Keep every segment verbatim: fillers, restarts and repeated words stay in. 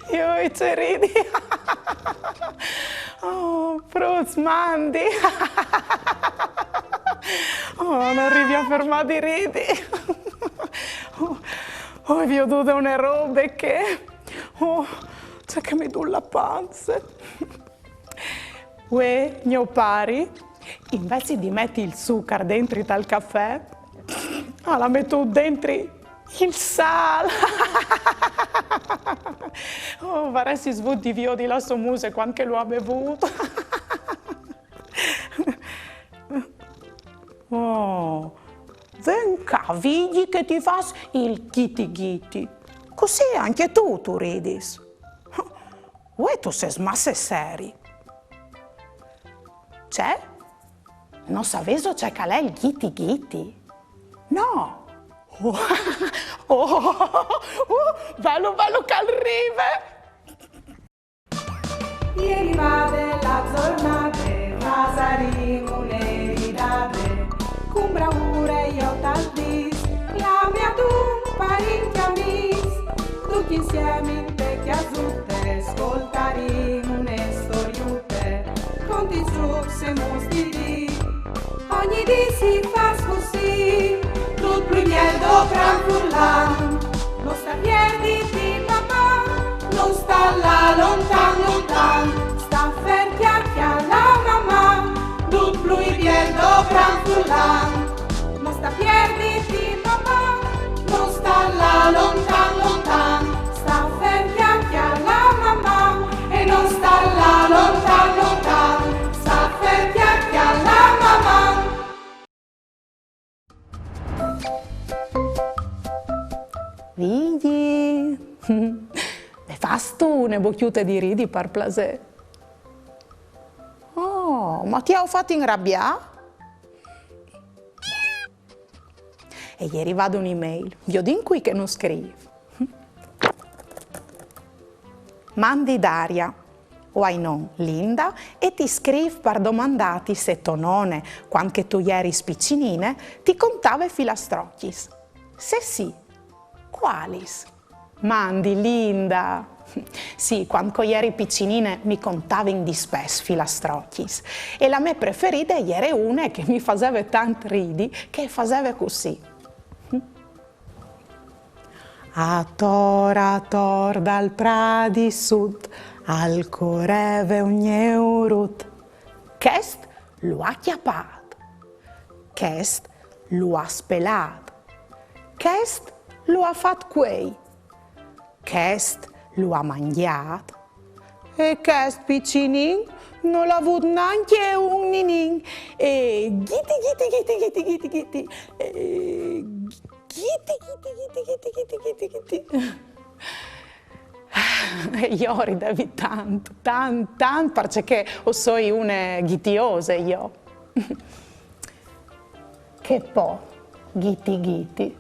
Joi, ce ridi. Oh, fruts, mandi. Oh, no rivi a fermâ di ridi. Oh, oh, o ai viodût une robe che... Oh, ce che mi dûl la panze. Vuê, gno pari, invezit di meti il sucar dentri tal cafè, al à metût dentri il sâl. Oh, varessis vût di viodi la sô muse cuant che lu à bevût. Oh, ven ca, vidi che ti fâs il ghiti ghiti. Cussì ancje tu tu ridis. Vuê tu sês masse seri. Ce? No savêso ce che al è il ghiti ghiti? No! Oh, oh, oh, velu, velu che al rive! E rivade la zornade, fasarìn une ridade, cun braure jo tal dîs, clamìn un parint di amîs, ducj insiemi inte cjasute, scoltarìn une storiute, conti zûcs e mus di dì. Ogni dì si fâs cussì, dut plui biel dopran furlan. No sta pierditi, mamà, no sta lâ lontan, lontan. Sta fer, cjale, cjale, mamà, dut plui biel dopran furlan. No sta pierditi, mamà, no sta lâ lontan, lontan. Sta fer, cjale, cjale, mamà, e no sta lâ lontan, lontan. Sta fer, cjale, cjale, mamà. Vigji, me fâstu une bocjute di ridi, par plasê? Oh, ma ti aio fat inrabiâ? E je rivade une email. Viodìn cui che nus scrîf. Mandi Daria, o ai non Linda, e ti scrîf par domandâti se tô none, cuant che tu jeris piçinine, ti contave filastrocjis. Se sì, cualis? Mandi, Linda! Sì, cuant che o jeri piçinine mi contavin dispès filastrocjis. E la mê preferide e jere une che mi faseve tant ridi, che e faseve cussì. Ator, ator dal prât di sut, al coreve un gneurut. Chest lu à cjapât. Chest lu à spelât. Chest lu à fat cuei. Chest lu à mangjât. E chest piçinin nol à vût nancje un ninin. E ghiti, ghiti, ghiti, ghiti, ghiti, ghiti. E ghiti, ghiti, ghiti, ghiti, ghiti, ghiti, ghiti. Jo o ridevi tant, tant, tant, parcè che o soi une ghitiose, jo. Che po, ghiti ghiti.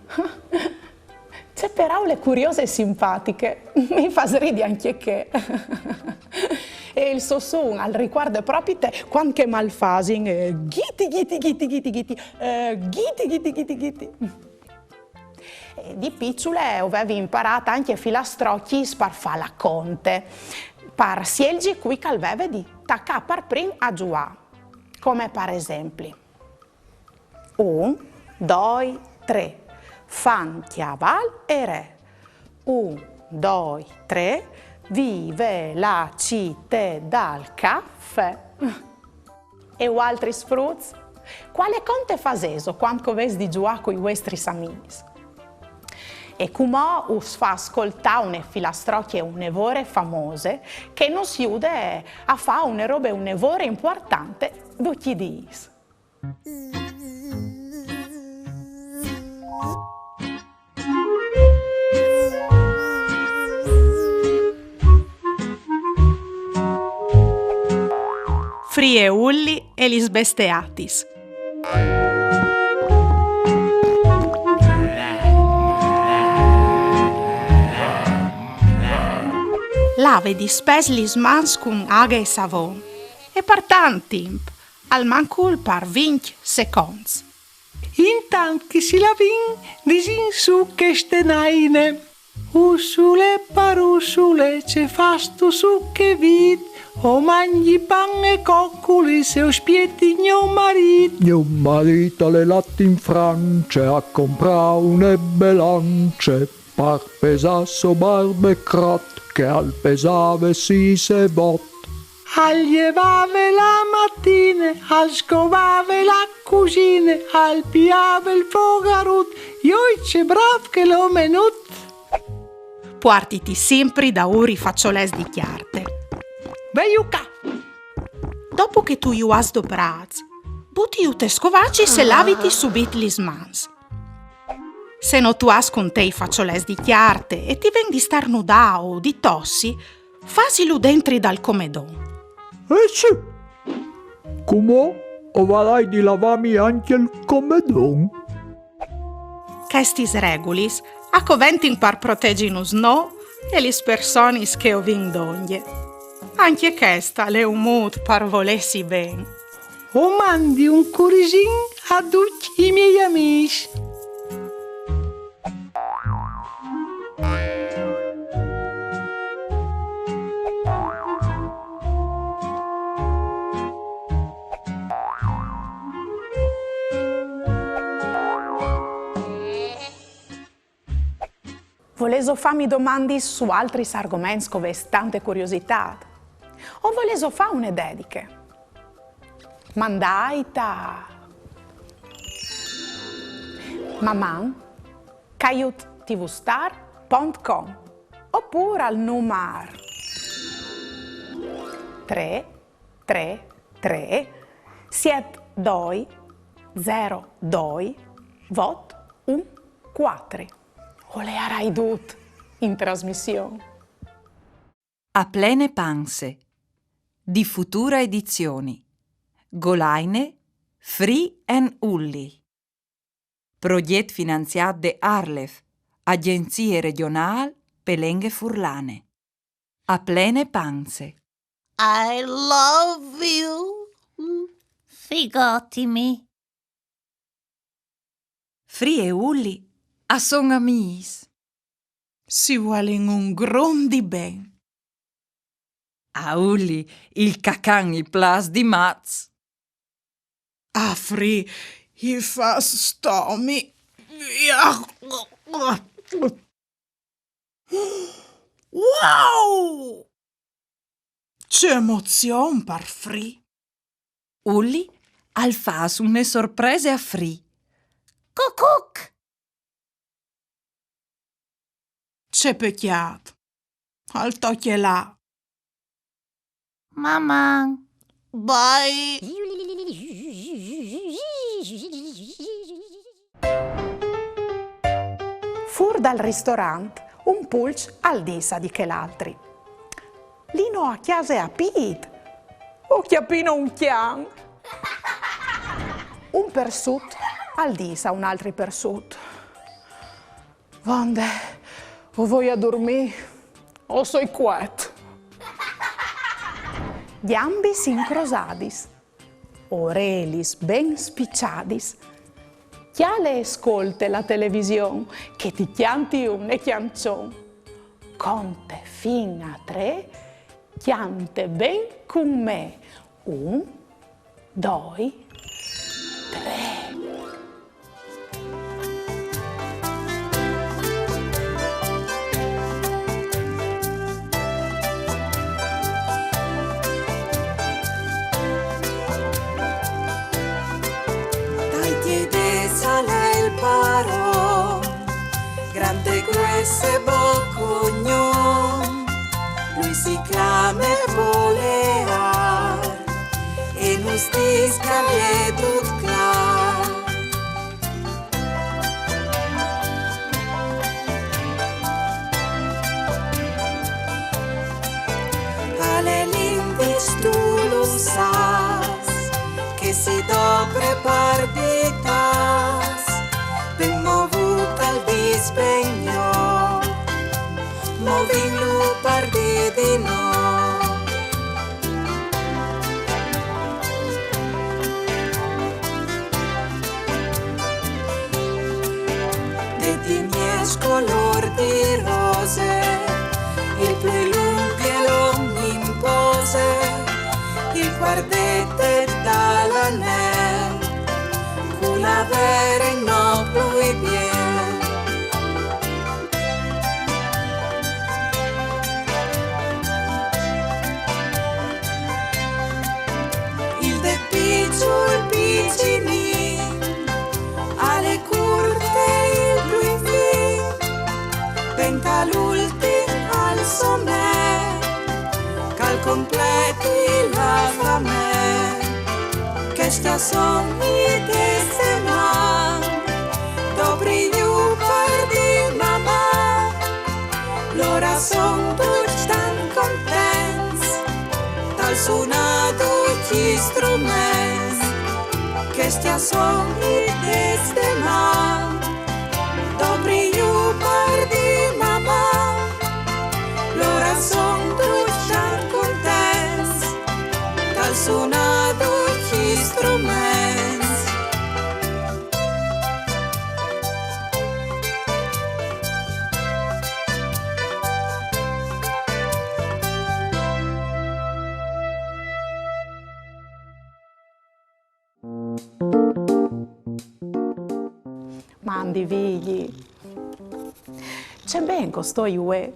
Ce peraule curiose e simpatiche. Mi fâs ridi ancje chê. E il so sun al ricuarde propit cuant che mal fasin, eh, ghiti, ghiti, ghiti, ghiti, ghiti, eh, ghiti, ghiti, ghiti, ghiti. E di piçule o vevi imparât ancje filastrocjis par fâ la conte, par sielzi cui che al veve di tacâ par prin a zuiâ. Come par esempli: un, doi, trê, fan, cjaval e re. Un, doi, trê, vive la citât dal cafè. E vualtris fruts? Cuale conte fasêso cuant che o vês di zuiâ cui vuestris amîs? E cumò us fâs scoltâ une filastrocje une vore famose che nus jude a fâ une robe une vore impuartante ducj i dîs. Frie Ulli e lis besteatis. Lavè dispès lis mans cun aghe e savon, e par tant timp, almancul par vincj seconts. Intant che si lavìn, disìn sù cheste naine. Ursule, parursule, ce fâstu sù chê vît? O mangji pan e coculis e o spieti gno marît. Gno marît al è lât in France a comprâ une belance par pesâ so barbe e crot, che al pesave sîs e vot. Al jevave la matine, al scovave la cusine, al piave il fogarut, joi ce brâf chel omenut! Puartiti simpri daûr i façolets di cjarte. Velu ca! Dopo che tu ju âs doprâts, butiju tes scovacis e laviti subit lis mans. Se no tu âs cun te i façolets di cjarte e ti ven di starnudâ o di tossi, fasilu dentri dal comedon. Eh sì! Cumò o varai di lavâmi ancje il comedon. Chestis regulis a coventin par protezinus nô e lis personis che o vin dongje. Ancje chest al è un mût par volêsi ben. O mandi un curisin a ducj i miei amîs. Volêso fâmi domandis su altris argoments che o vês tante curiositât? O volêso fâ une dediche? Mandait a maman caiut tvstar pont com opûr al numar trê trê trê siet doi zero doi vot un cuatri. O leiarai dut in trasmission. A plene panze, di Futura Edizioni. Golaine Free and Ulli. Progjet finanziât de ARLeF, Agjenzie Regjonâl pe Lenghe Furlane. A plene panze. I love you. Figotimi. Free e Ulli a son amîs. Si vuelin un grum di ben. A Ulli il cacan i plâs di mats. A Free i fâs stomi. Wow! Ce emozion par Free! Ulli al fâs une sorprese a Free. Cucuc! Ce pecjât! Al tocje lâ. Maman. Bye. Fûr dal ristorant, un pulç al dîs a di chel altri: Lino a cjase a pît? O cjapino un cjan? Un persut al dîs a un altri persut: Vonde, o voi a durmî, o soi cuet. Gjambis incrosadis, orelis ben spiçadis, cjale e scolte la television, che ti cjanti une cjançon. Conte fin a trê, cjante ben cun me. Un, doi, trê. Dai, ti dês al è il paron, grant e grues e bocognon. Lui si clame Polear e nus dîs che al è dut clâr. Al è l'inviç, tu lu sâs, che si dopre par di tâs, ben movût al dîs ben gnot, movìnlu par di Tino. De ti mies color di rose, il plui lung e long in pose, il quartet da la neu, cu la vere no plui bien. Il de piçul piçinin, ale curte il plui fin, denta l'ultim al sonet, cal completi la fame. Chestia son i destema, dopri ju par di mama, lora son tuts tan contents, tal suna ducj i struments. Chestia son i destema, dopri ju par di mama, lora son ducj tan contents, tal suna ducj i struments. Mandi figli. Ce ben che o stoi vuê.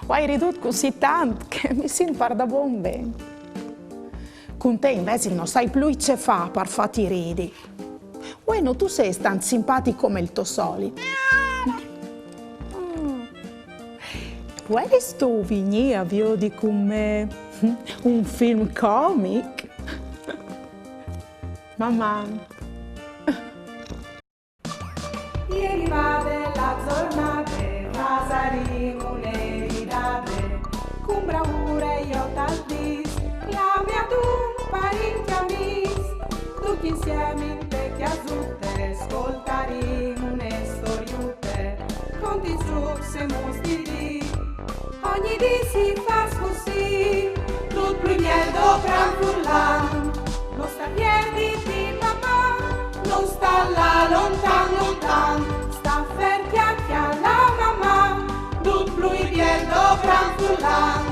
O ai ridût cussì tant che mi sint pardabon ben. Cun te invezit no sai plui ce fâ par fâti ridi. Vuê no tu sês tant simpatic come il to solit. Vuelistu vignî a viodi cun me un film comic? Maman! E rivade la zornade, fasarìn une ridade, cun bravure jo tal dîs, clamìn un parint e amîs, ducj insiemi inte cjasute, scoltarìn une storiute, conti, zûcs e muts di dì. Ogni dì si fâs cussì, dut plui biel dopran furlan. No sta pierditi, mama, no sta lâ lontan, lontan. Sta fer, cjale, cjale, mama, dut plui biel dopran furlan.